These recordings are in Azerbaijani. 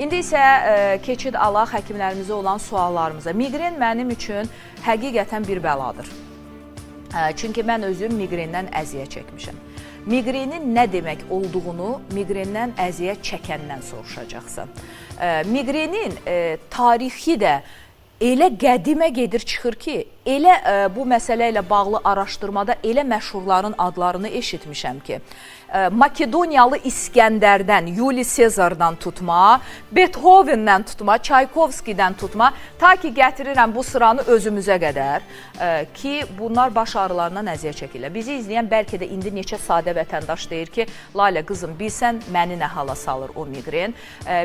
İndi isə keçid alaq həkimlərimizə olan suallarımıza. Miqren mənim üçün həqiqətən bir bəladır. Çünki mən özüm miqrendən əziyyət çəkmişəm. Miqrenin nə demək olduğunu miqrendən əziyyət çəkəndən soruşacaqsan. Miqrenin tarixi də elə qədimə gedir çıxır ki, elə bu məsələ ilə bağlı araşdırmada elə məşhurların adlarını eşitmişəm ki, Makedoniyalı İskəndərdən, Yuli Sezardan tutma, Beethovendən tutma, Çaykovskidən tutma, ta ki gətirirəm bu sıranı özümüzə qədər ki, bunlar baş ağrılarından əziyyət çəkirlər. Bizi izləyən bəlkə də indi neçə sadə vətəndaş deyir ki, Lalə qızım, bilsən məni nə hala salır o miqren.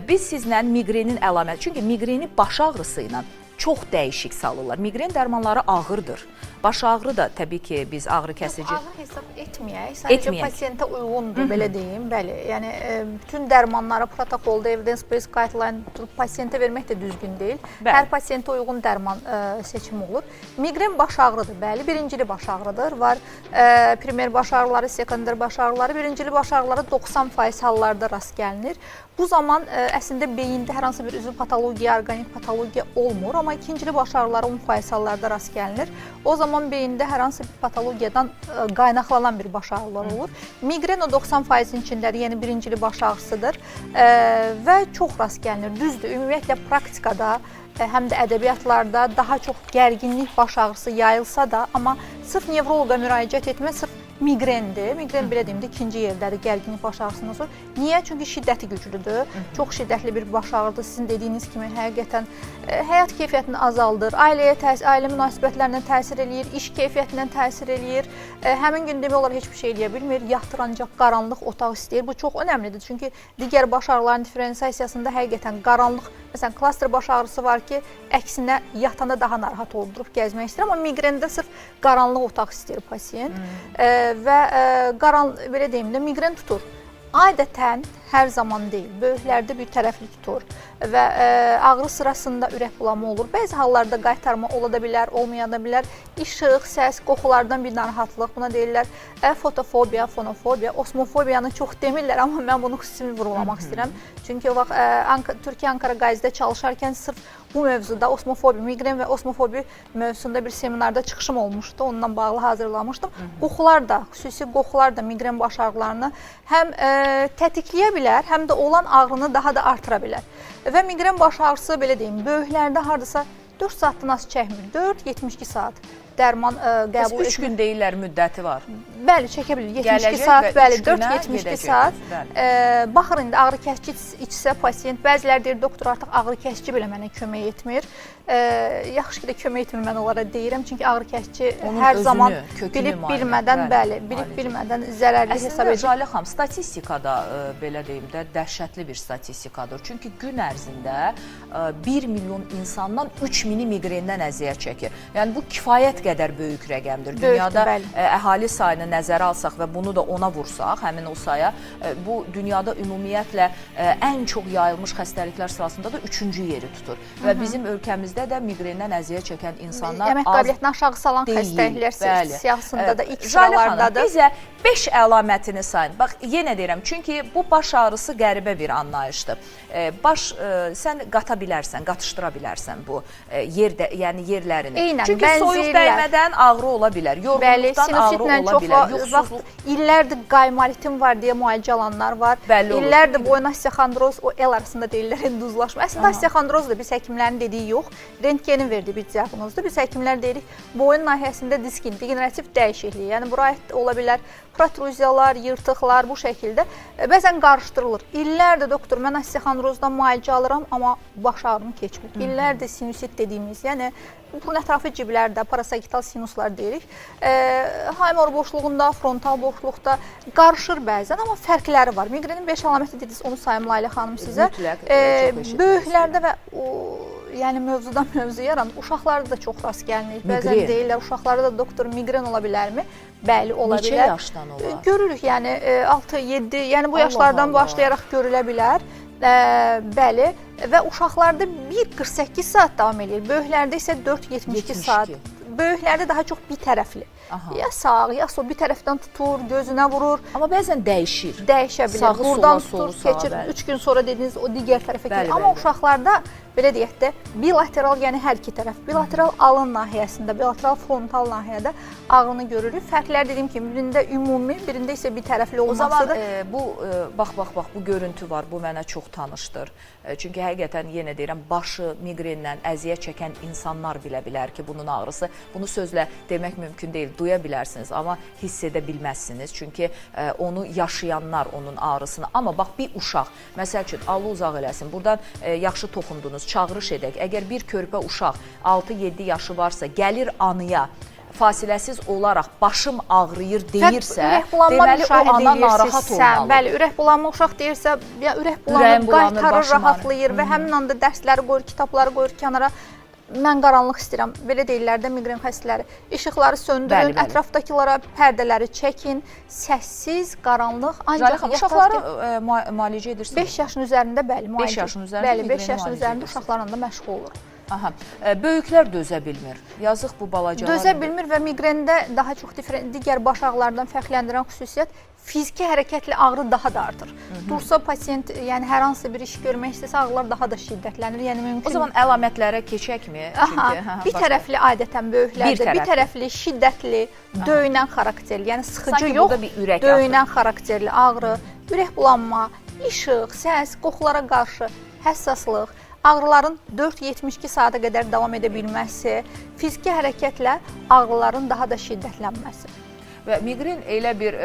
Biz sizlə miqrenin əlaməti, çünki miqreni baş ağrısı ilə çox dəyişik salırlar. Miqren dərmanları ağırdır. Baş ağrı da təbii ki, biz ağrı kəsici Ağır hesab etməyək. Sadəcə Etməyək. Pasientə uyğundur, belə deyim. Bəli. Yəni bütün dərmanları protokolda, evidence based guideline tutub pasientə vermək də düzgün deyil. Hər pasientə uyğun dərman seçimi olur. Miqren baş ağrıdır, bəli, birincili baş ağrıdır. Var primer baş ağrıları, sekundar baş ağrıları. Birincili baş ağrıları 90% hallarda rast gəlinir. Bu zaman əslində beyində hər hansı bir üzv patologiya, orqanik patologiya olmur, amma ikincili baş ağrıları 10% hallarda rast gəlinir. O zaman beyində hər hansı bir patologiyadan qaynaqlanan bir baş ağrıları olur. Miqren o 90%-in içindədir, yəni birincili baş ağrısıdır və çox rast gəlinir. Düzdür, ümumiyyətlə praktikada həm də ədəbiyyatlarda daha çox gərginlik baş ağrısı yayılsa da, amma sırf nevroloqa müraciət etmə sırf miqrendir. Miqren belə deyim də ikinci yerdədir gərginlik baş ağrısından sonra. Niyə? Çünki şiddəti güclüdür. Çox şiddətli bir baş ağrıdır. Sizin dediyiniz kimi həqiqətən həyat keyfiyyətini azaldır, ailəyə təsir, ailə münasibətlərinə təsir eləyir, iş keyfiyyətinə təsir eləyir. Həmin gün demək olar heç bir şey eləyə bilmir. Yatır, ancaq qaranlıq otaq istəyir. Bu çox önəmlidir. Çünki digər baş ağrıların diferensiasiyasında həqiqətən qaranlıq, məsələn, klaster baş ağrısı var ki, əksinə yatanda daha narahat olur, durub gəzmək istəyir, amma miqrendə sırf qaranlıq otaq istəyir pasient. Və belə deyim də miqren tutur. Adətən hər zaman deyil, böyüklərdə bir tərəfli tutur və ağrı sırasında ürək bulanma olur. Bəzi hallarda qaytarma ola da bilər, olmaya da bilər. İşıq, səs, qoxulardan bir narahatlıq. Buna deyirlər fotofobiya, fonofobiya, osmofobiyanı çox demirlər, amma mən bunu xüsusi vurğulamaq istəyirəm. Çünki o vaxt Türkiyə Ankara Qazidə çalışarkən sırf bu mövzuda osmofobi, miqren və osmofobi mövzusunda bir seminarda çıxışım olmuşdu. Onunla bağlı hazırlamışdım. Qoxular da, xüsusi qoxular da miqren baş ağrılarını həm tətikləyə bilər, həm də olan ağrını daha da artıra bilər. Və miqren baş ağrısı belə deyim, böyüklərdə hardasa 4 saatdan az çəkmir. 4-72 saat dərman qəbul 3 gün deyirlər müddəti var. Bəli, çəkə bilir. 72 Gələcək saat, bəli, üç günə 4-72 gedəcək. saat. Bəli. Baxır indi ağrı kəsici içsə pasiyent, bəziləri deyir doktor artıq ağrı kəsici belə mənə kömək etmir. Yaxşı ki də kömək etmir mən onlara deyirəm. Çünki ağrı kəsici Onun hər özünü, zaman kökünü bilib müayinə, bilmədən, bəli, bəli, bilib müalicə. bilmədən zərərli hesab Əslində edilir. Jalə xanım, statistikada belə deyim də dəhşətli bir statistikadır. Çünki gün ərzində 1 milyon insandan 3 mini miqrendən əziyyət çəkir. Yəni bu kifayət qədər böyük rəqəmdir. Böyükdür, Dünyada bəli. Əhali sayını nəzərə alsaq və bunu da ona vursaq, həmin o saya, bu dünyada ümumiyyətlə ən çox yayılmış xəstəliklər sırasında da 3-cü yeri tutur. Və bizim ölkəmizdə də miqrendən əziyyət çəkən insanlar Əmək az qabiliyyətini aşağı salan deyil. xəstəliklər Bəli. siyahısında da ilk Jalə xanım, sıralardadır. bizə 5 əlamətini sayın. Bax, yenə deyirəm, çünki bu baş ağrısı qəribə bir anlayışdır. Baş sən qata bilərsən, qatışdıra bilərsən bu yerdə, yəni yerlərini. Eynən, çünki soyuq bənzəyirlər. dəymədən ağrı ola bilər, Bəli, yorğunluqdan ağrı sinusitlə ola çox bilər, yuxusuzluq vaxt illərdir qaymalitim var deyə müalicə alanlar var. Bəlli olur. İllərdir boyun osteoxondroz, o el arasında deyirlər enduzlaşma. Əslində osteoxondroz da biz həkimlərin dediyi yox, rentgenin verdiyi bir diaqnozdur. Biz həkimlər deyirik boyun nahiyəsində diskin degenerativ dəyişikliyi. Yəni bura aid ola bilər protruziyalar, yırtıqlar bu şəkildə. Bəzən qarışdırılır. İllərdir doktor mən osteoxondrozdan müalicə alıram, amma baş ağrım keçmir. İllərdir sinusit dediyimiz, yəni burun ətrafı ciblərdə parasagital sinuslar deyirik. Haymor boşluğunda, frontal boşluqda qarışır bəzən, amma fərqləri var. Miqrenin 5 əlaməti dediniz, onu sayım Layla xanım sizə. Mütləq, çox eşitmək Böyüklərdə və o, yəni mövzudan mövzuya yaranır. Uşaqlarda da çox rast gəlinir. Bəzən Miqren. deyirlər uşaqlarda da doktor miqren ola bilərmi? Bəli, ola Neçə bilər. yaşdan olar? Görürük, yəni 6-7, yəni bu Allah yaşlardan Allah. başlayaraq görülə bilər. Bəli, və uşaqlarda 1-48 saat davam eləyir. Böyüklərdə isə 4-72 saat Böyüklərdə daha çox bir tərəfli. Aha. Ya sağ, ya sol bir tərəfdən tutur, gözünə vurur, Amma bəzən dəyişir. Dəyişə bilir. Sağı Buradan sola, tutur, solu sağa, keçir. bəli. 3 gün sonra dediyiniz o digər tərəfə Bəli, keçir. Amma bəli. uşaqlarda belə deyək də bilateral, yəni hər iki tərəf, bilateral alın nahiyəsində, bilateral frontal nahiyədə ağrını görürük. Fərqlər dediyim kimi birində ümumi, birində isə bir tərəfli O zaman olmasıdır. bu bax bax bax bu görüntü var. Bu mənə çox tanışdır. Çünki həqiqətən yenə deyirəm, başı miqrendən əziyyət çəkən insanlar bilə bilər ki, bunun ağrısı, bunu sözlə demək mümkün deyil. Duya bilərsiniz, amma hiss edə bilməzsiniz. Çünki onu yaşayanlar onun ağrısını. Amma bax bir uşaq, məsəl üçün Allah uzaq eləsin. Burdan yaxşı toxundunuz, çağırış edək. Əgər bir körpə uşaq 6-7 yaşı varsa, gəlir anıya fasiləsiz olaraq başım ağrıyır deyirsə, ürək bulanma deməli o müşahidə ana narahat eləyirsinizsə, olmalıdır. bəli, ürək bulanma uşaq deyirsə, ya ürək bulanır, Ürəyim bulanır, qaytarır, başım ağrıyır. rahatlayır və həmin anda dərsləri qoyur, kitabları qoyur kənara. Mən qaranlıq istəyirəm. Belə deyirlər də miqren xəstələri. İşıqları söndürün, Bəli, bəli. ətrafdakılara pərdələri çəkin, səssiz, qaranlıq. Ancaq Jalə xanım, uşaqları müalicə edirsiniz? 5 yaşın üzərində bəli, müalicə. yaşın üzərində Bəli, 5 miqreni yaşın müalicə üzərində edirsiniz. uşaqlarla da məşğul olur. Aha. Böyüklər dözə bilmir. Yazıq bu balacalar. Dözə bilmir və miqrendə daha çox digər baş ağrılardan fərqləndirən xüsusiyyət fiziki hərəkətlə ağrı daha da artır. Dursa pasiyent, yəni hər hansı bir iş görmək istəsə ağrılar daha da şiddətlənir. Yəni mümkün O zaman əlamətlərə keçəkmi? Aha, Çünki bir tərəfli adətən böyüklərdə, Bir tərəfli. bir tərəfli şiddətli, döyünən xarakterli, yəni sıxıcı Sanki yox, burada bir ürək döyünən xarakterli ağrı, ürək bulanma, işıq, səs, qoxulara qarşı həssaslıq, ağrıların 4-72 saata qədər davam edə bilməsi, fiziki hərəkətlə ağrıların daha da şiddətlənməsi. Və miqren elə bir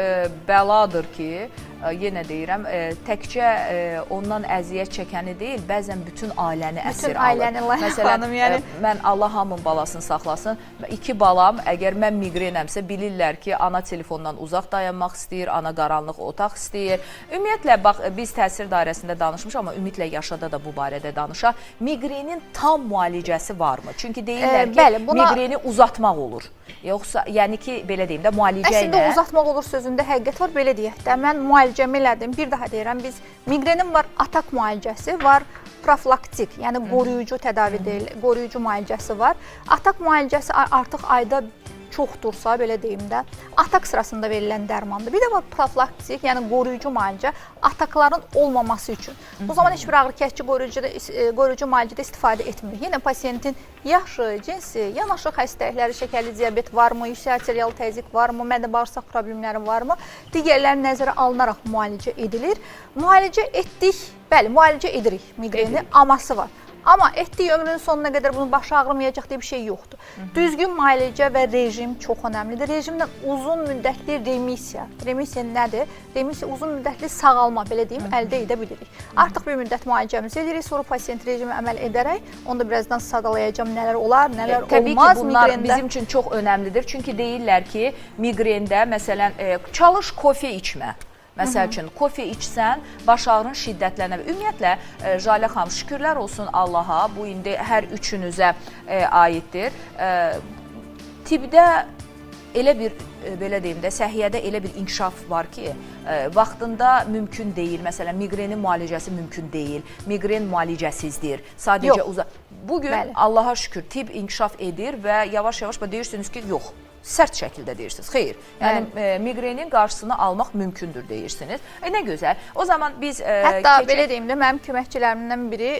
bəladır ki, yenə deyirəm, təkcə ondan əziyyət çəkəni deyil, bəzən bütün ailəni əsir alır. Ailəni, Layla Məsələn, xanım, yəni- mən Allah hamının balasını saxlasın. 2 balam, əgər mən miqrenəmsə bilirlər ki, ana telefondan uzaq dayanmaq istəyir, ana qaranlıq otaq istəyir. Ümumiyyətlə bax biz təsir dairəsində danışmışıq, amma Ümidlə Yaşada da bu barədə danışaq. Miqrenin tam müalicəsi varmı? Çünki deyirlər ki, Bəli, buna- miqreni uzatmaq olur. Yoxsa, yəni ki, belə deyim də, müalicə Əslində ilə uzatmaq olur sözündə həqiqət var. Belə deyək də, mən müalicəmi elədim. Bir daha deyirəm, biz miqrenin var atak müalicəsi, var profilaktik, yəni qoruyucu tədavi deyil, qoruyucu müalicəsi var. Atak müalicəsi artıq ayda çoxdursa, belə deyim də, atak sırasında verilən dərmandır. Bir də var profilaktik, yəni qoruyucu müalicə, atakların olmaması üçün. Bu zaman heç bir ağrı kəsici qoruyucu müalicədə istifadə etmirik. Yenə pasiyentin yaşı, cinsi, yanaşı xəstəlikləri, şəkərli diabet varmı, yüksək arterial təzyiq varmı, mədə-bağırsaq problemləri varmı, digərləri nəzərə alınaraq müalicə edilir. Müalicə etdik, bəli, müalicə edirik miqreni, aması var. Amma etdiyi ömrünün sonuna qədər bunun başı ağrımayacaq deyə bir şey yoxdur. Düzgün müalicə və rejim çox önəmlidir. Rejimlə uzun müddətli remissiya. Remissiya nədir? Remissiya uzun müddətli sağalma, belə deyim, əldə edə bilirik. Artıq bir müddət müalicəmizi edirik, sonra pasiyent rejimə əməl edərək, onu da birazdan sadalayacağam, nələr olar, nələr Təbii olmaz ki, bunlar miqrendə. bizim üçün çox önəmlidir. Çünki deyirlər ki, miqrendə məsələn, çalış kofe içmə. Məsəl üçün, kofe içsən, baş ağrın şiddətlənə. Ümumiyyətlə, Jalə xanım, şükürlər olsun Allaha, bu indi hər üçünüzə aiddir. Tibbdə elə bir, belə deyim də, səhiyyədə elə bir inkişaf var ki, vaxtında mümkün deyil. Məsələn, miqrenin müalicəsi mümkün deyil. Miqren müalicəsizdir. Sadəcə Yox. Bugün Bəli. Allaha şükür tibb inkişaf edir və yavaş-yavaş deyirsiniz ki, yox. Sərt şəkildə deyirsiniz. Xeyr. Yəni miqrenin qarşısını almaq mümkündür deyirsiniz. Nə gözəl. O zaman biz Hətta belə deyim də, mənim köməkçilərimdən biri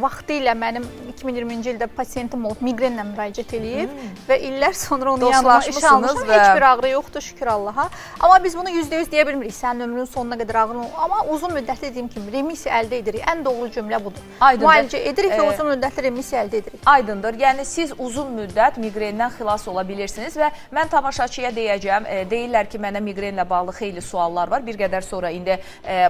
vaxtilə mənim 2020-ci ildə pasiyentim olub, miqrenlə müraciət eləyib və illər sonra onun yanına iş almışam. Və Heç bir ağrı yoxdur, şükür Allaha. Amma biz bunu %100 deyə bilmirik. Sənin ömrünün sonuna qədər ağrın olur. Amma uzun müddətli dediyim kimi remissiya əldə edirik. Ən doğru cümlə budur. Aydındır. Müalicə edirik və uzun müddətli remissiya əldə edirik. Aydındır. Yəni siz uzun müddət miqrendən xilas ola bilirsiniz və mən tamaşaçıya deyəcəm, deyirlər ki, mənə miqrenlə bağlı xeyli suallar var. Bir qədər sonra indi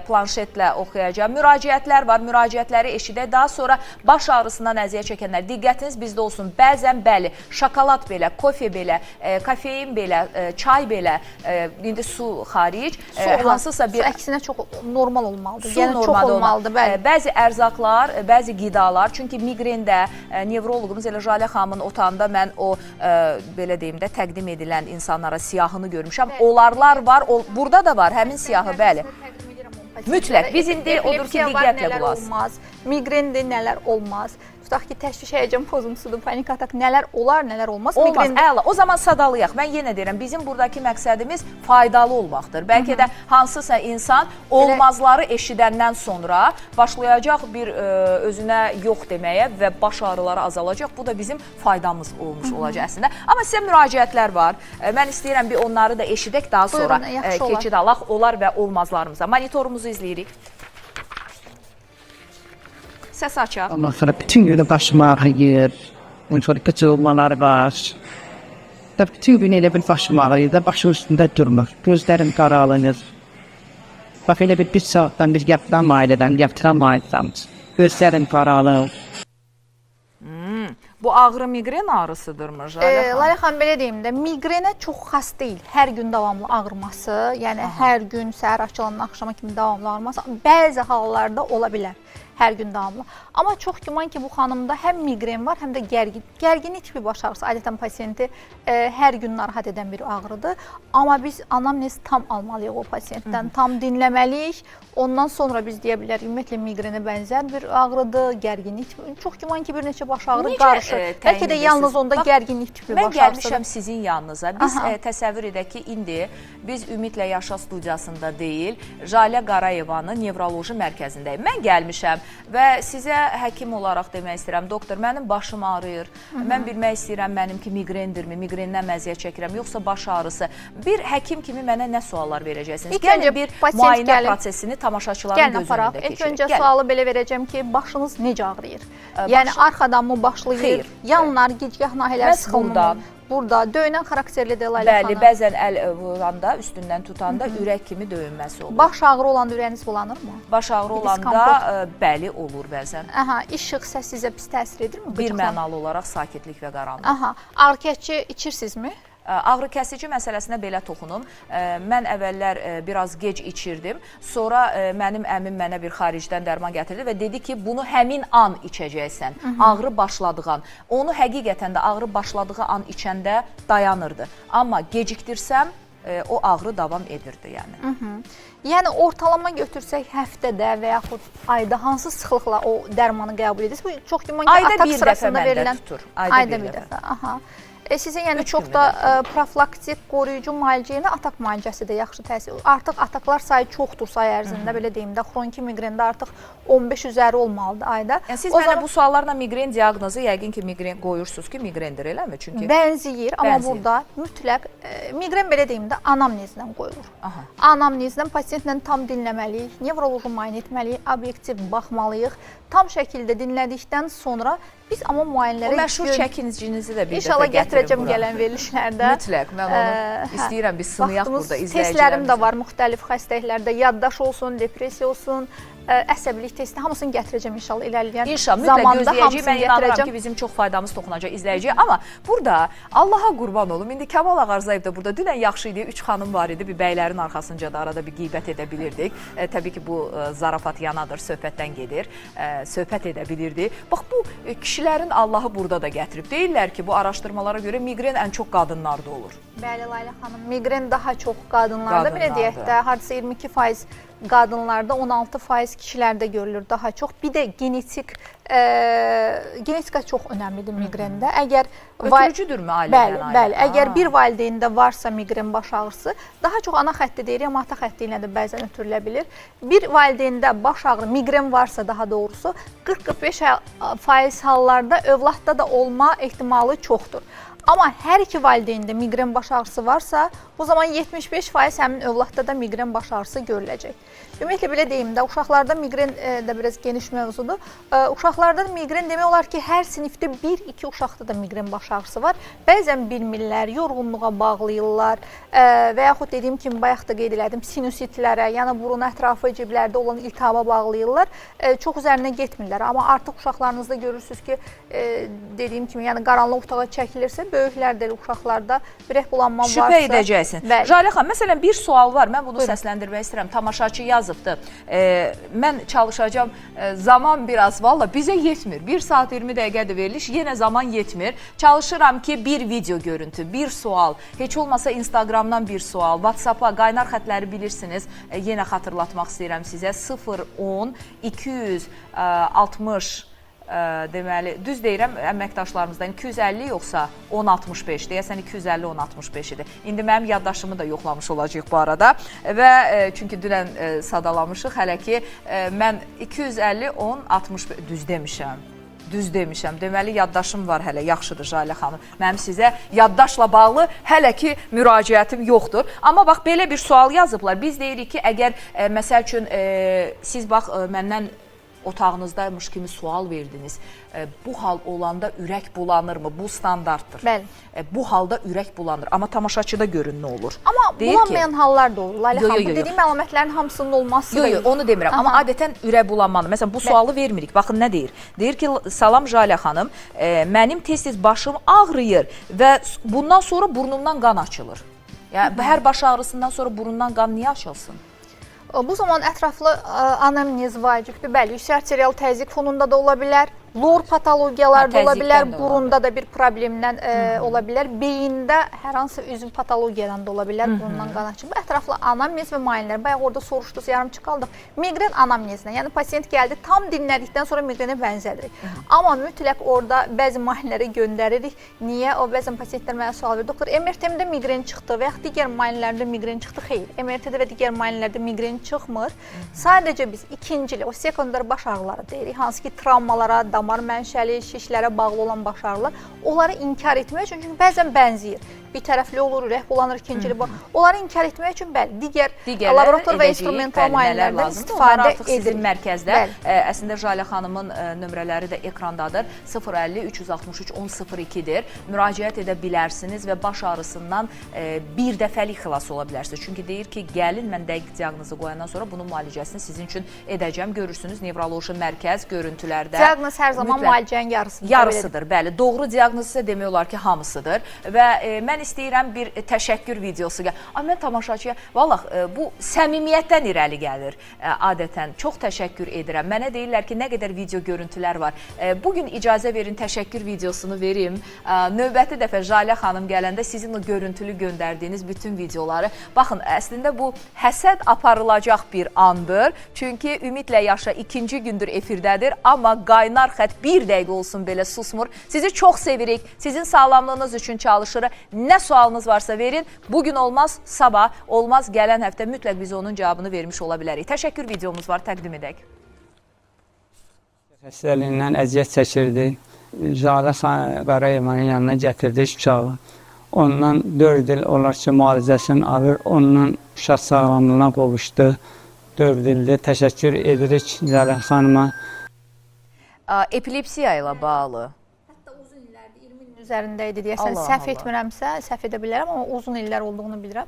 planşetlə oxuyacağam. Müraciətlər var, müraciətləri eşidək. Daha sonra baş ağrısından əziyyət çəkənlər, diqqətiniz bizdə olsun. Bəzən bəli, şokolad belə, kofe belə, kofein belə, çay belə, indi su xaric, Su hansısa bir su əksinə çox normal olmalıdır. Su Yəni çox normalda olmalıdır, bəli. Bəzi ərzaqlar, bəzi qidalar, çünki miqrendə nevroloqumuz elə Jalə xanımın otağında mən o belə deyim də təqdim edilən insanlara siyahını görmüşəm. Onlarlar var, burada da var həmin siyahı, bəli. Mütləq. Biz indi odur ki, diqqətlə qulaq asın. Olmaz, miqrendir, nələr olmaz. Tutaq ki, təşviş, həyəcan pozuntusudur, panik atak, nələr olar, nələr olmaz. Olmaz. Əla. O zaman sadalayaq. Mən yenə deyirəm, bizim buradakı məqsədimiz faydalı olmaqdır. Bəlkə də hansısa insan olmazları eşidəndən sonra başlayacaq bir özünə yox deməyə və baş ağrıları azalacaq. Bu da bizim faydamız olmuş olacaq əslində. Amma sizə müraciətlər var. Mən istəyirəm bir onları da eşidək, daha sonra Buyurun, yaxşı olar. Keçid alaq olar və olmazlarımıza. Monitorumuzu izləyirik. Səs açaq. Ondan sonra bütün günü başım ağrıyır. Ondan sonra kıçılmalar var. Da bütün gün elə bir başım ağrıyır da başım üstünde durmur. Gözlerim qaralınır. Bak elə bir saattan bir yaptıran aileden, yaptıran aileden. Gözlerim qaralır. Bu ağrı miqren ağrısıdırmı? Jalə xanım? Lalə xanım, belə deyim də, miqrenə çox xas deyil. Hər gün davamlı ağrıması, yəni hər gün səhər açılandan axşama kimi davamlı ağrıması bəzi hallarda ola bilər. Hər gün davamlı. Amma çox güman ki, bu xanımda həm miqren var, həm də gərgin. Gərginlik tipi baş ağrısı adətən pasiyenti hər gün narahat edən bir ağrıdır. Amma biz anamnez tam almalıyıq o pasiyentdən, tam dinləməliyik. Ondan sonra biz deyə bilərik, ümumiyyətlə miqrenə bənzər bir ağrıdır, gərginlik tipi. Çox güman ki, bir neçə baş ağrı Necə, qarışır. Təyin Bəlkə də yalnız edirsiniz? onda Bax, gərginlik tipi Mən baş ağrısıdır. gəlmişəm sizin yanınıza. Biz Aha. təsəvvür edək ki, indi biz Ümidlə Yaşa studiyasında deyil, Jalə Qarayevanın nevroloji mərkəzindəyik. Mən gəlmişəm və sizə həkim olaraq demək istəyirəm, doktor, mənim başım ağrıyır. Mən bilmək istəyirəm mənimki miqrendirmi, miqrendən məziyyət çəkirəm, yoxsa baş ağrısı. Bir həkim kimi mənə nə suallar verəcəksiniz? İlk Gəlin öncə bir pasiyent müayinə gəlin. prosesini tamaşaçıların Gəlin göz aparaq. önündə İlk keçirək. öncə Gəlin. sualı belə verəcəm ki, başınız necə ağrıyır? Yəni Başım- arxadanmı başlayır? Xeyr. Yanlar, gicgah nahiyələr Məhz sıxılmı? burdan. Burada döyünən xarakterlidir Lalə Bəli, xanım. bəzən əl vuranda, üstündən tutanda ürək kimi döyünməsi olur. Baş ağrı olanda ürəyiniz bulanırmı? Baş ağrı Bir olanda diskomfort. bəli olur bəzən. Aha, işıq, səs sizə pis təsir edirmi? Bir Qıcıqlan- mənalı olaraq sakitlik və qaranlıq. Aha, ağrı kəsici içirsinizmi? Ağrı kəsici məsələsinə belə toxunum. Mən əvvəllər biraz gec içirdim. Sonra mənim əmim mənə bir xaricdən dərman gətirdi və dedi ki, bunu həmin an içəcəksən. Ağrı başladığı an. Onu həqiqətən də ağrı başladığı an içəndə dayanırdı. Amma gecikdirsəm o ağrı davam edirdi yəni. Yəni ortalama götürsək həftədə və yaxud ayda hansı sıxlıqla o dərmanı qəbul edirsiniz? Bu çox güman ki, Ayda atak bir dəfə sırasında məndə verilən tutur. Ayda Ayda bir bir dəfə. dəfə. Aha. Sizin yəni Üç çox günlük da profilaktik qoruyucu müalicə yerinə atak müalicəsi də yaxşı təsir. Artıq ataklar sayı çoxdur say ərzində, belə deyim də, xroniki miqrendə artıq 15 üzəri olmalıdır ayda. Yəni siz O mənə zaman bu suallarla miqren diaqnozu yəqin ki, miqren qoyursunuz ki, miqrendir, eləmi? Çünki bənzəyir, amma Bənzəyir. burada mütləq miqren belə deyim də anamnezlə qoyulur. Aha. Anamnezlə pasiyentlə tam dinləməliyik, nevroloji müayinə etməliyik, obyektiv baxmalıyıq. Tam şəkildə dinlədikdən sonra biz amma o müayinələrə məşhur çəkincinizi də bir İnşallah dəfə gətirin gətirəcəm bura. gələn verilişlərdə. Mütləq mən onu istəyirəm biz sınayaq Vaxtımız, burada testlərim də izləyicilərimizə. var müxtəlif xəstəliklərdə. Yaddaş olsun, depressiya olsun, əsəbilik testi hamısını gətirəcəm inşallah irəliləyən İnşallah mütləq zamanda gözləyəcəyik. hamısını Mən inanıram gətirəcəm. ki, bizim çox faydamız toxunacaq izləyiciyə. Amma burada Allaha qurban olum. İndi Kamal Ağarzayev də burada dünən yaxşı idi. 3 xanım var idi. Bir bəylərin arxasınca da arada bir qeybət edə bilirdik. Təbii ki, bu zarafat yanadır, söhbətdən gedir. Söhbət edə bilirdi. Bax bu kişilərin Allahı burada da gətirib. Deyirlər ki, bu araşdırmalara görə miqren ən çox qadınlarda olur. Bəli Layla xanım, miqren daha çox qadınlarda, belə deyək Qadınlarda. də, hardasa 22% qadınlarda, 16% kişilərdə görülür daha çox. Bir də genetik genetika çox önəmlidir miqrendə. Əgər Ötürücüdürmü ailədən Bəli, ailəyə? bəli. Əgər Ha. bir valideyndə varsa miqren baş ağrısı, daha çox ana xətti deyirik, amma ata xətti ilə də bəzən ötürülə bilir. Bir valideyndə baş ağrı, miqren varsa daha doğrusu 40-45% hallarda övladda da olma ehtimalı çoxdur. Amma hər iki valideyndə miqren baş ağrısı varsa, o zaman 75% həmin övladda da miqren baş ağrısı görüləcək. Ümumiyyətlə belə deyim də, uşaqlarda miqren də biraz geniş mövzudur. Uşaqlarda da miqren demək olar ki, hər sinifdə 1-2 uşaqda da miqren baş ağrısı var. Bəzən bilmirlər, yorğunluğa bağlayırlar və yaxud dediyim kimi bayaq da qeyd elədim, sinusitlərə, yəni burun ətrafı ciblərdə olan iltihaba bağlayırlar. Çox üzərinə getmirlər. Amma artıq uşaqlarınızda görürsüz ki, dediyim kimi, yəni qaranlıq otağa çəkilirsə, böyüklər də elə uşaqlarda ürək bulanma varsa Şübhə edəcəksin. Bəli. Jalə xanım, məsələn bir sual var. Mən bunu Buyurun. səsləndirmək istəyirəm. Tamaşaçı yazıbdı. Mən çalışacağam. Zaman biraz valla bizə yetmir. 1 saat 20 dəqiqədir veriliş. Yenə zaman yetmir. Çalışıram ki, bir video görüntü, bir sual, heç olmasa Instagramdan bir sual, WhatsApp-a qaynar xətləri bilirsiniz. Yenə xatırlatmaq istəyirəm sizə. 010 260 Deməli, düz deyirəm əməkdaşlarımızdan 250 yoxsa 1065, deyəsən 250 1065 idi. İndi mənim yaddaşımı da yoxlamış olacağıq bu arada və çünki dünən sadalamışıq, hələ ki mən 250 1065 düz demişəm. Düz demişəm. Deməli yaddaşım var hələ. Yaxşıdır Jalə xanım. Mənim sizə yaddaşla bağlı hələ ki müraciətim yoxdur. Amma bax belə bir sual yazıblar. Biz deyirik ki, əgər məsəl üçün siz bax məndən otağınızdaymış kimi sual verdiniz. Bu hal olanda ürək bulanırmı? Bu standartdır. Bəli. Bu halda ürək bulanır. Amma tamaşaçıda görün nə olur. Amma Deyir bulanmayan ki, hallar da olur. Lalə Yo, xanım, yo, yo, bu dediyim əlamətlərin hamısının olması Yo, da yo, onu demirəm. Amma adətən ürək bulanmanı. Məsələn, bu sualı vermirik. Baxın nə deyir? Deyir ki, salam Jalə xanım, mənim tez-tez başım ağrıyır və bundan sonra burnumdan qan açılır. Yəni hər baş ağrısından sonra burundan qan niyə açılsın? Bu zaman ətraflı anamnez vacibdir. Bəli, yüksək arterial təzyiq fonunda da ola bilər, lor patologiyalar da ola bilər, burunda da bir problemdən ola bilər, beyində hər hansı üzv patologiyadan da ola bilər, burundan qan açılma. Ətraflı anamnez və müayinələr. Bayaq orada soruşdunuz, yarımçıq qaldıq. Miqren anamnezinə, yəni pasiyent gəldi, tam dinlədikdən sonra miqrenə bənzədirik. Amma mütləq orada bəzi müayinələri göndəririk. Niyə? O bəzən pasiyentlər mənə sual verir. Doktor, MRT-mdə miqren çıxdı və yaxud digər müayinələrimdə miqren çıxdı. Xeyr, MRT-də və digər müayinələrdə miqren çıxmır. Sadəcə biz ikincil, o sekundar baş ağrıları deyirik, hansı ki travmalara, damar mənşəli, şişlərə bağlı olan baş ağrılar, onları inkar etmək üçün, çünki bəzən bənzəyir. Bir tərəfli olur, ürək bulanır, ikincili bu. Onları inkar etmək üçün bəli, digər laborator və instrumental müayinələrdən istifadə edirik. Sizin mərkəzdə, əslində Jalə xanımın nömrələri də ekrandadır. 050 363 1002-dir. Müraciət edə bilərsiniz və baş ağrısından bir dəfəlik xilas ola bilərsiniz. Çünki deyir ki, gəlin mən dəqiq diaqnozu qoyandan sonra bunun müalicəsini sizin üçün edəcəm. Görürsünüz, nevroloji mərkəz görüntülərdə. Diaqnoz hər zaman müalicənin yarısıdır. Yarısıdır, bəli. Doğru diaqnoz isə demək olar ki, hamısıdır. Və mən istəyirəm bir təşəkkür videosu. Ay, mən tamaşaçıya, vallah bu səmimiyyətdən irəli gəlir adətən. Çox təşəkkür edirəm. Mənə deyirlər ki, nə qədər video görüntülər var. Bugün icazə verin, təşəkkür videosunu verim. Növbəti dəfə Jalə xanım gələndə sizin o görüntülü göndərdiyiniz bütün videoları. Baxın, əslində bu həsəd aparılacaq bir andır. Çünki Ümidlə Yaşa ikinci gündür efirdədir. Amma qaynar xətt bir dəqiqə olsun belə susmur. Sizi çox sevirik. Sizin sağlamlığınız üçün çalışırıq. Nə sualınız varsa verin. Bugün olmaz, sabah olmaz, gələn həftə mütləq biz onun cavabını vermiş ola bilərik. Təşəkkür videomuz var, təqdim edək. Xəstəliyindən əziyyət çəkirdi. Jalə Qarayevanın yanına gətirdik uşağı. Ondan 4 il olar ki, müalicəsini alır. Ondan uşaq sağlamlığına qovuşdu. 4 ildir. Təşəkkür edirik Jalə xanıma. Epilepsiya ilə bağlı. Üzərində idi deyəsən, səhv etmirəmsə, səhv edə bilərəm, amma uzun illər olduğunu bilirəm.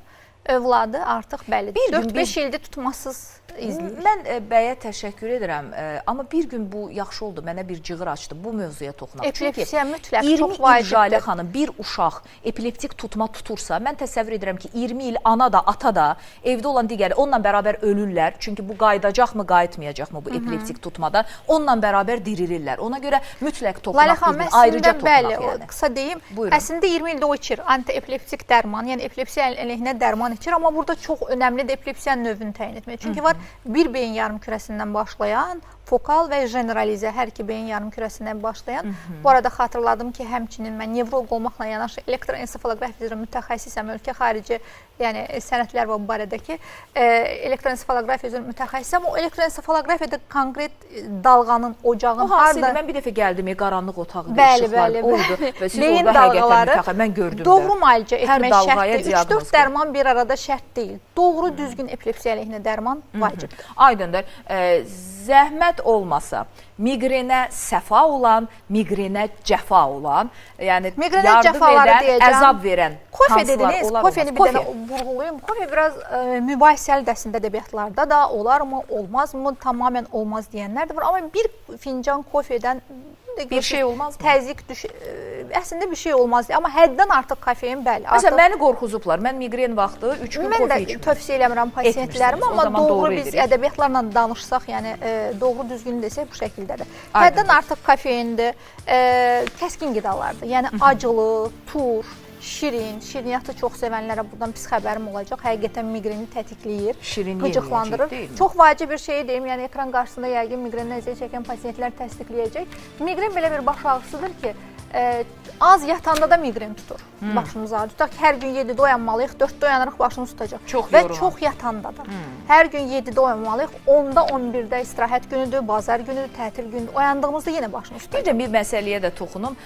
Övladı artıq bəli, 4-5 ildir tutmasız izləyir. Mən bəyə təşəkkür edirəm, amma bir gün bu yaxşı oldu, mənə bir cığır açdı, bu mövzuya toxunaq. Epilepsiya mütləq çox vacibdir. Jalə xanım, bir uşaq epileptik tutma tutursa, mən təsəvvür edirəm ki, 20 il ana da, ata da, evdə olan digəri onunla bərabər ölürlər. Çünki bu qayıdacaqmı, qayıtmayacaqmı bu epileptik tutmadan, onunla bərabər dirilirlər. Ona görə mütləq toxunaq, ayrıca toxunaq. Bəli, qısa deyim, əslində 20 ildə o içir antiepileptik dərman, yəni epilepsiya əleyhinə dərman içir, amma burada çox önəmlidir epilepsiyanın növünü təyin etmək. Çünki var bir beyin yarımkürəsindən başlayan, fokal və generalizə hər iki beyin yarımkürəsindən başlayan. Bu arada xatırladım ki, həmçinin mən nevroloq olmaqla yanaşı elektroensefaloqrafiya üzrə mütəxəssisəm, ölkə xarici, yəni sənədlər var bu barədəki elektroensefaloqrafiya üzrə mütəxəssisəm. O elektroensefaloqrafiyada konkret dalğanın, ocağın o hansı idi? Mən bir dəfə gəldim, qaranlıq otağı işıqlar oldu və siz orada həqiqətən mütəxəssis, mən gördüm də. Doğru müalicə etmək şərtdir. 3-4 dərman bir arada şərt deyil. Doğru, düzgün epilepsiya əleyhinə dərman vacibdir. Aydındır. Zəhmət olmasa, miqrenə səfa olan, miqrenə cəfa olan, yəni miqrenə yardım edən, əzab verən kofe dediniz, kofeni bir dənə vurğulayım. Kofe biraz mübahisəli əslində ədəbiyyatlarda da olarmı, olmazmı, tamamilə olmaz deyənlər də var. Amma bir fincan kofedən bir şey olmazmı? Təzyiq əslində bir şey olmaz. Amma həddən artıq kofein, bəli. Məsələn, məni qorxuzublar. Mən miqren vaxtı 3 gün kofe içmirəm. Mən də tövsiyə eləmirəm pasiyentlərimə, amma doğru biz ədəbiyyatlarla danışsaq, yəni doğru düzgün desək bu şəkildədir. Həddən artıq kofeindir, kəskin qidalardır. Yəni acılı, turş, Şirin, şirniyyatı çox sevənlərə buradan pis xəbərim olacaq. Həqiqətən miqreni tətikləyir, Şirin qıcıqlandırır. yeməyəcək, deyilmi? Çox vacib bir şey deyim, yəni ekran qarşısında yəqin miqrendən əziyyət çəkən pasientlər təsdiqləyəcək. Miqren belə bir baş ağrısıdır ki, az yatanda da miqren tutur. Başımız ağrır. Tutaq ki, hər gün 7-də oyanmalıyıq, 4-də oyanarıq başımız tutacaq. Çox Və yorulan. çox yatanda da. Hər gün 7-də oyanmalıyıq, 10-da 11-də istirahət günüdür, bazar günüdür, tətil günüdür. Oyandığımızda yenə başımız Bir tutacaq. də bir məsələyə də toxunum.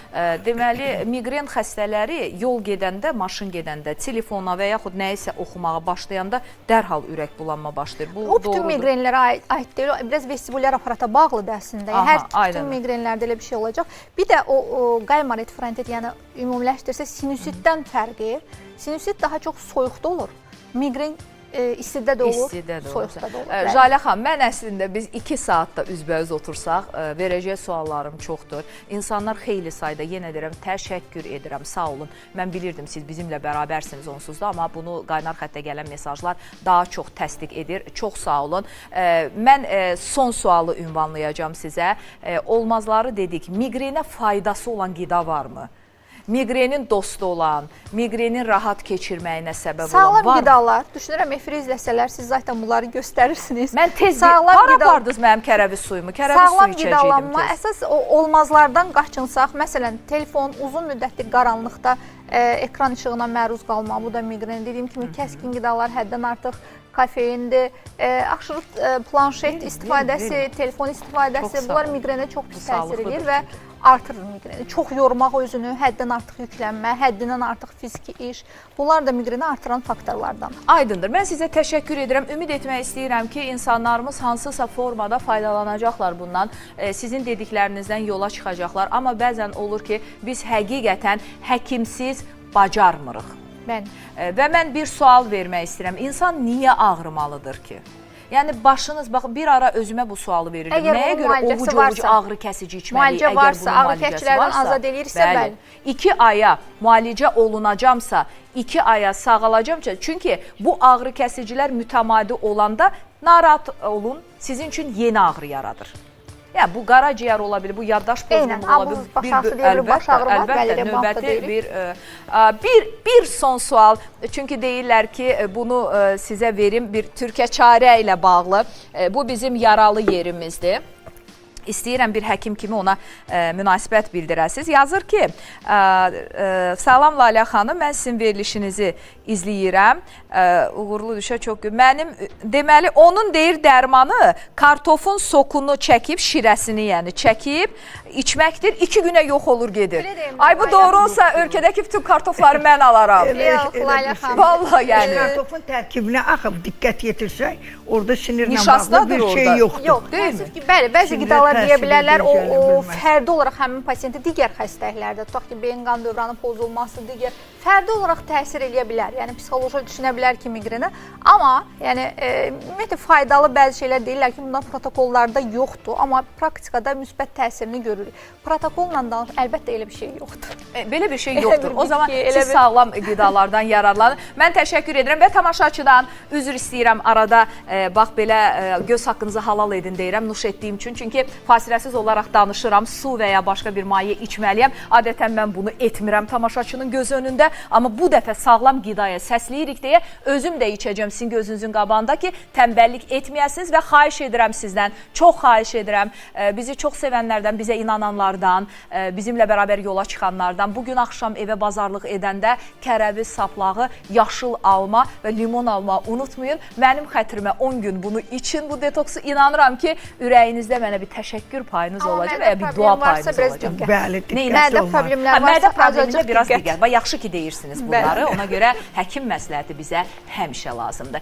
Deməli, miqren xəstələri yol gedəndə, maşın gedəndə, telefona və yaxud nəyisə oxumağa başlayanda dərhal ürək bulanma başlayır. Bu O bütün doğrudur. miqrenlərə aid deyil, o biraz vestibulyar aparata bağlıdır əslində. Yəni, Aha, hər bütün aydındır. miqrenlərdə elə bir şey olacaq. Bir də o qaymarit frontit, yəni ümumiləşdirsək sinusitdən fərqi, sinusit daha çox soyuqda olur. Miqren istidə də olur, İstidə də olur. soyuqda da olur. Bəli. Jalə xanım, mən əslində biz 2 saatda üzbəüz otursaq, verəcək suallarım çoxdur. İnsanlar xeyli sayda, yenə deyirəm, təşəkkür edirəm, sağ olun. Mən bilirdim siz bizimlə bərabərsiniz onsuz da, amma bunu qaynar xəttə gələn mesajlar daha çox təsdiq edir. Çox sağ olun. Mən son sualı ünvanlayacağam sizə. Olmazları dedik, miqrenə faydası olan qida varmı? Miqrenin dostu olan, miqrenin rahat keçirməyinə səbəb olan Sağlam varmı? qidalar, düşünürəm efiri izləsələr siz zaten bunları göstərirsiniz. Mən tez Sağlam hara qida- apardınız mənim kərəviz suyumu? Kərəviz Sağlam suyu içəcəydim qidalanma, tez. əsas o olmazlardan qaçınsaq, məsələn, telefon uzun müddətli qaranlıqda ekran işığına məruz qalma, bu da miqren. Dediyim kimi kəskin qidalar, həddən artıq kofeindir, aşırı planşet istifadəsi, telefon istifadəsi, bunlar miqrenə çox pis təsir edir və artırır miqreni. Çox yormaq özünü, həddən artıq yüklənmə, həddindən artıq fiziki iş, bunlar da miqreni artıran faktorlardan. Aydındır. Mən sizə təşəkkür edirəm. Ümid etmək istəyirəm ki, insanlarımız hansısa formada faydalanacaqlar bundan. Sizin dediklərinizdən yola çıxacaqlar. Amma bəzən olur ki, biz həqiqətən həkimsiz bacarmırıq. Bəli. Və mən bir sual vermək istəyirəm. İnsan niyə ağrımalıdır ki? Yəni başınız, bax bir ara özümə bu sualı verirdim. Əgər Nəyə bunun görə müalicəsi ovuc-ovuc varsa, ağrı kəsici içməliyik? müalicə Əgər varsa, bunun ağrı müalicəsi kəsicilərdən varsa, azad eləyirsə, bəli. 2 aya müalicə olunacamsa, 2 aya sağalacamsa, çünki bu ağrı kəsicilər mütəmadi olanda narahat olun, sizin üçün yeni ağrı yaradır. Yəni bu qaraciyər ola bilər, bu yaddaş pozulma ola bilər. Baş ağrısı deyə bilir, baş ağrı var, bəli, əlbəttə, növbəti bir son sual. Çünki deyirlər ki, bunu sizə verim bir türkə çarə ilə bağlı. Bu bizim yaralı yerimizdir. İstəyirəm bir həkim kimi ona münasibət bildirəsiniz. Yazır ki, salam Lalə xanım, mən sizin verilişinizi izləyirəm. Uğurlu düşə çox gül. Mənim, deməli, onun deyir dərmanı kartofun sokunu çəkib, şirəsini yəni çəkib, içməkdir, 2 günə yox olur gedir. Ay, bu doğru olsa ölkədəki bütün kartofları mən alaram. Yox, Lalə xanım. Vallahi yəni. Kartofun tərkibinə axı diqqət yetirsək, orada sinirlə bağlı bir şey yoxdur. Yox, təəssüf ki, bəli, bəzi qidalar deyə bilərlər, o fərdi olaraq həmin pasiyentə digər xəstəliklərdə, tutaq ki, beyin qan dövranı pozulması, digər fərdi olaraq təsir eləyə bilər. Yəni psixoloji düşünə bilər ki, miqrenə. Amma yəni ümumiyyətlə faydalı bəzi şeylər deyirlər ki, bunlar protokollarda yoxdur, amma praktikada müsbət təsirini görürük. Protokolla danış, əlbəttə elə bir şey yoxdur. Belə bir şey yoxdur. O zaman siz sağlam qidalardan yararlanın. Mən təşəkkür edirəm və tamaşaçıdan üzr istəyirəm arada bax belə göz haqqınızı halal edin deyirəm, nuş etdiyim üçün. Çünki fasiləsiz olaraq danışıram, su və ya başqa bir maye içməliyəm. Adətən mən bunu etmirəm tamaşaçının gözü önündə, amma bu dəfə sağlam qidaya səsləyirik deyə özüm də içəcəm sizin gözünüzün qabağında ki, tənbəllik etməyəsiniz və xahiş edirəm sizdən, çox xahiş edirəm, bizi çox sevənlərdən, bizə inananlardan, bizimlə bərabər yola çıxanlardan, bugün axşam evə bazarlıq edəndə kərəviz saplağı, yaşıl alma və limon alma unutmayın. Mənim xətrimə 10 gün bunu için, bu detoksu, inanıram ki, ürəyinizdə mənə bir təşəkkür payınız olacaq və ya bir dua payınız olacaq. Bəli, diqqətli Mədə problemləri varsa, mədə problemində biraz diqqət. Bax, yaxşı ki deyirsiniz bunları. Ona görə həkim məsləhəti bizə həmişə lazımdır.